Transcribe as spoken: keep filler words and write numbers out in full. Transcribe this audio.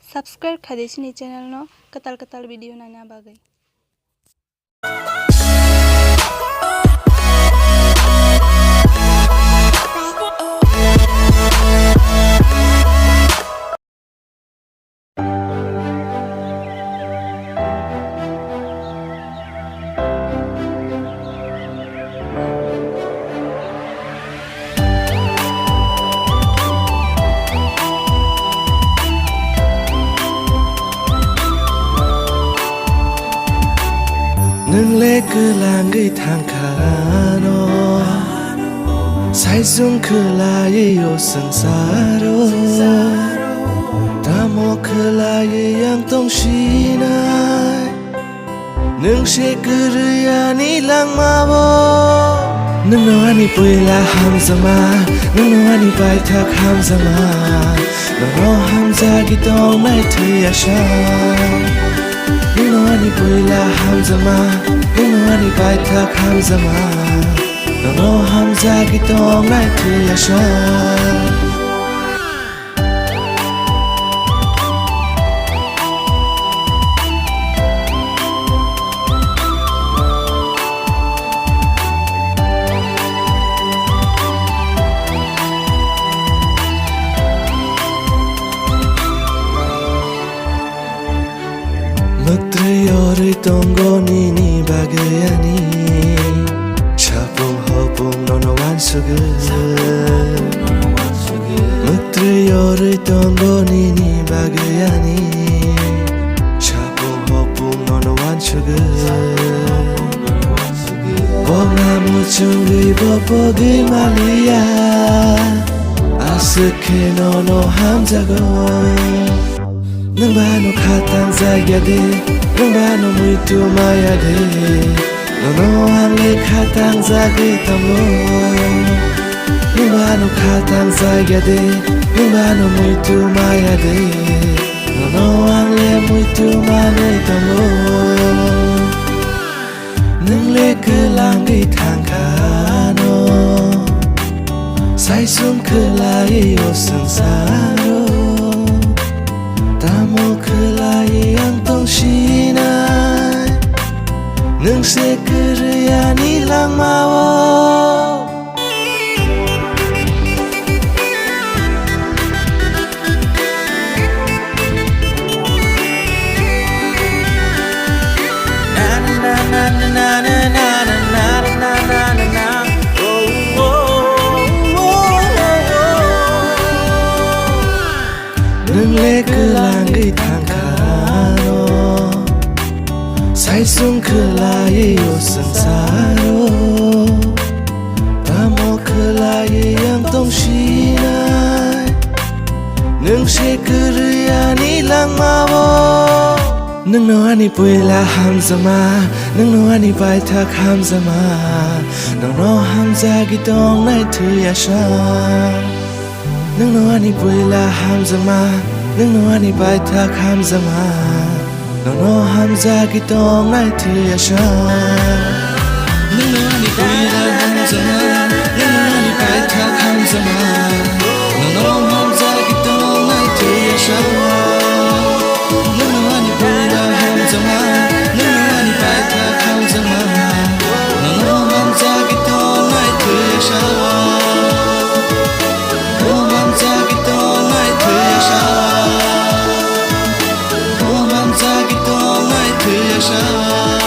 Subscribe khai di chini channel no kwtal kwtal video naina bagwi. Nwng le kwlangwi thangkha ano, saichung khwlaiwi o swngcharo. Tamo khwlaiwi ang tongsinai, nwng se kwrwi ani langmao. Nwngno ani puila hamjakma, nwngno ani paithak hamjakma, nono hamjagwi tongnai thwi asa. Nwngno ani puila hamjakma, nwngno ani paithak hamjakma, nono hamjagwi tongnai thwi asa. Mwktwi orwi tongo nini bagwi ani, sapung hopung nono wansugwi. Mwktwi orwi tongo nini bagwi ani, sapung hopung nono wansugwi. Bokna muchungwi bo pogwi maliya, aswk khe nono hamjago. Nwng bano khatang jakya de, nwng bano muitu maya de, nono ang le khatang jagwi tongo. Nwng bano khatang jakya de, nwng bano muitu maya de, nono ang le muitu manwi tongo. Nwng le kwlangwi thangkha ano, saichung khwlaiwi o swngcharo. Tamo khwlaiwi ang tongsinai, nwng se kwrwi ani langmao. Nwng le kwlangwi thangkha ano, saichung khwlaiwi o swngcharo. Tamo khwlaiwi ang tongsinai, nwng se kwrwi ani langmao. Nwngno ani puila hamjakma, nwngno ani paithak hamjakma, nono hamjagwi tongnai thwi asa. Nwngno ani puila hamjakma, nwngno ani paithak hamjakma, nono hamjagwi tongnai thwi asa. Nwngno ani puila hamjakma, nwngno ani paithak hamjakma, nono hamjagwi tongnai thwi asa. Nwngno ani puila hamjakma, nwngno ani paithak hamjakma, nono hamjagwi tongnai thwi asa.